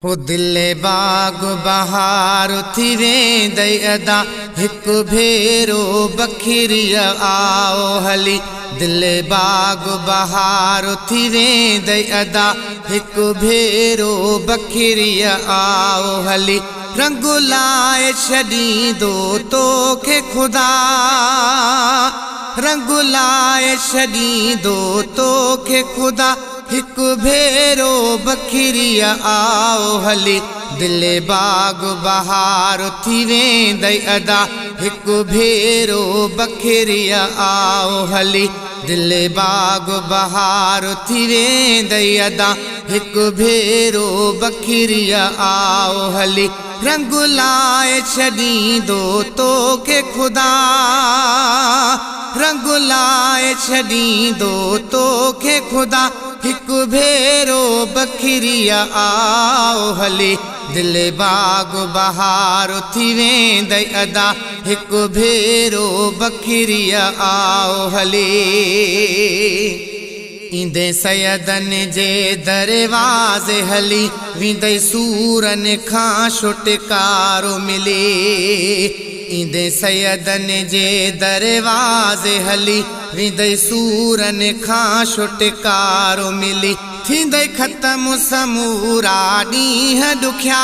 हो दिल बाग बहार थी वेंदई अदा, हिकु भेरो बखिरीअ आओ हली। दिल बाग बहार थी वेंदई अदा, हिकु भेरो बखिरीअ आओ हली। रंग लाए छॾींदो तोखे ख़ुदा, रंग लाए छॾींदो तोखे ख़ुदा, हिकु भेरो बखिरीअ आओ हली। दिल बाग बहार थी वेंदई अदा, हिकु भेरो बखिरीअ आओ हली। दिल बाग बहार थी वेंदई अदा, हिकु भेरो बखिरीअ आओ हली। रंग लाए छॾींदो तोखे ख़ुदा, रंग लाए छॾींदो तोखे ख़ुदा, हिकु भेरो बखिरीअ आओ हली। दिल बाग बहार थी वेंदई अदा, हिकु भेरो बखिरीअ आओ हली। ईंदे सैयदन जे दरवाज़े हली, वेंदई सूरनि खां छुटकारो मिली। ईंदे सैयदन जे दरवाज़े हली, वेंदई सूरनि खां छुटकारो मिली। थींदई ख़तमु समूरा ॾींहं ॾुखिया,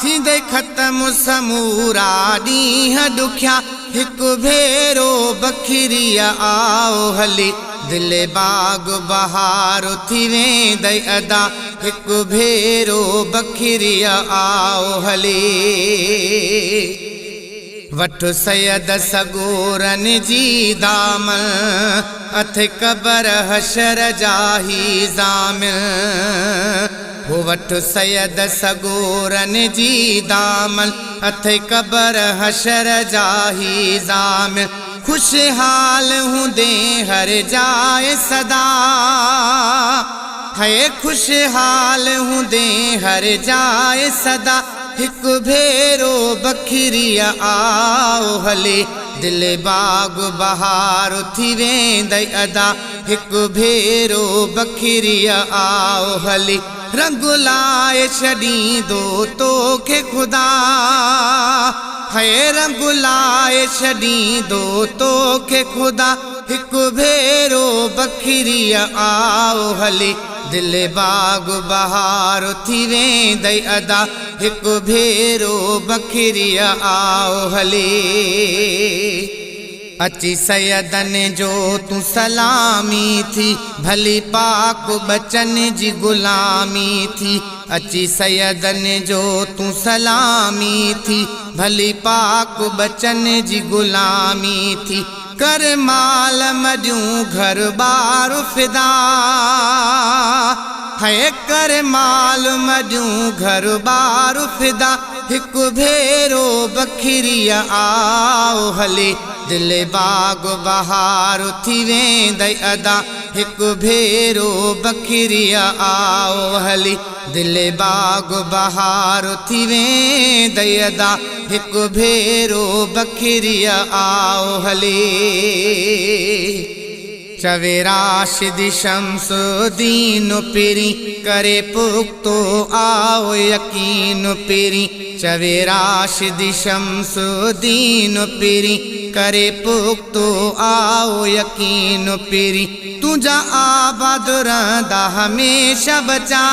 थींदई ख़तमु समूरा ॾींहं ॾुखिया, हिकु भेरो बखिरीअ आओ हली। दिल बाग बहार थी वेंदई अदा, हिकु भेरो बखिरीअ आओ हली। वठु सैयद सगोरनि जी दामन, अथ क़बर हशर जा ही ज़ामिल। हो वठु सैयद सगोरनि जी दामन, अथ क़बर हशर जा ही ज़ामिल। ख़ुशहाल हूंदे हर जाए सदा, है ख़ुशहाल हूंदे हर जाए सदा, हिकु भेरो बखिरीअ आओ हली। दिल बाग बहार थी वेंदई अदा, हिकु भेरो बखिरीअ आओ हली। रंग लाए छॾींदो तोखे ख़ुदा, है रंग लाए छॾींदो तोखे ख़ुदा, हिकु भेरो बखिरीअ आओ हली। दिल बाग बहार थी वेंदई अदा, हिकु भेरो बखिरीअ आओ हली। अची सैयदन जो तूं सलामी थी, भली पाक बचन जी ग़ुलामी थी। अची सैयदन जो तूं सलामी थी, भली पाक बचन जी ग़ुलामी थी। कर माल मॾियूं घर बार फिदा, है कर माल मॾियूं घर बार फिदा, हिकु भेरो बखिरीअ आओ हली। दिल बाग बहार थी वेंदई अदा, हिकु भेरो बखिरीअ आओ हली। दिल बाग बहार थी वेंदई अदा, हिकु भेरो बखिरीअ आओ हली। चवे राशिद शम्सुद्दीन पिरी, करे पुख़्तो आओ यकीन पिरी। चवे राशिद शम्सुद्दीन पिरी, करे पुख़्तो आओ यकीन पिरी। तुंहिंजा आबाद रहंदा हमेशह बचा,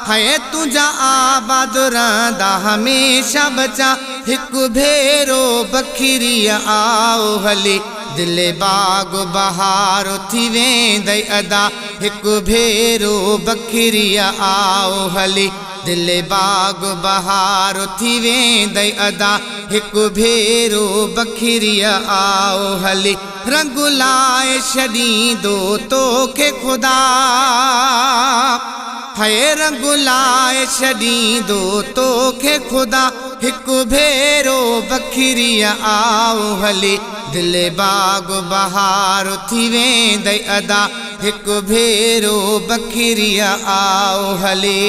है तुंहिंजा आबाद रहंदा हमेशह बचा, हिकु भेरो बखिरीअ आओ हली। दिल बाग बहार थी वेंदई अदा, हिकु भेरो बखिरीअ आओ हली। दिल बाग बहार थी वेंदई अदा, हिकु भेरो बखिरीअ आओ हली। रंग लाए छॾींदो तोखे ख़ुदा, है रंग लाए छॾींदो तोखे ख़ुदा, हिकु भेरो बखिरीअ आओ हली। दिल बाग बहार थी वेंदई अदा, हिकु भेरो बखिरीअ आओ हली।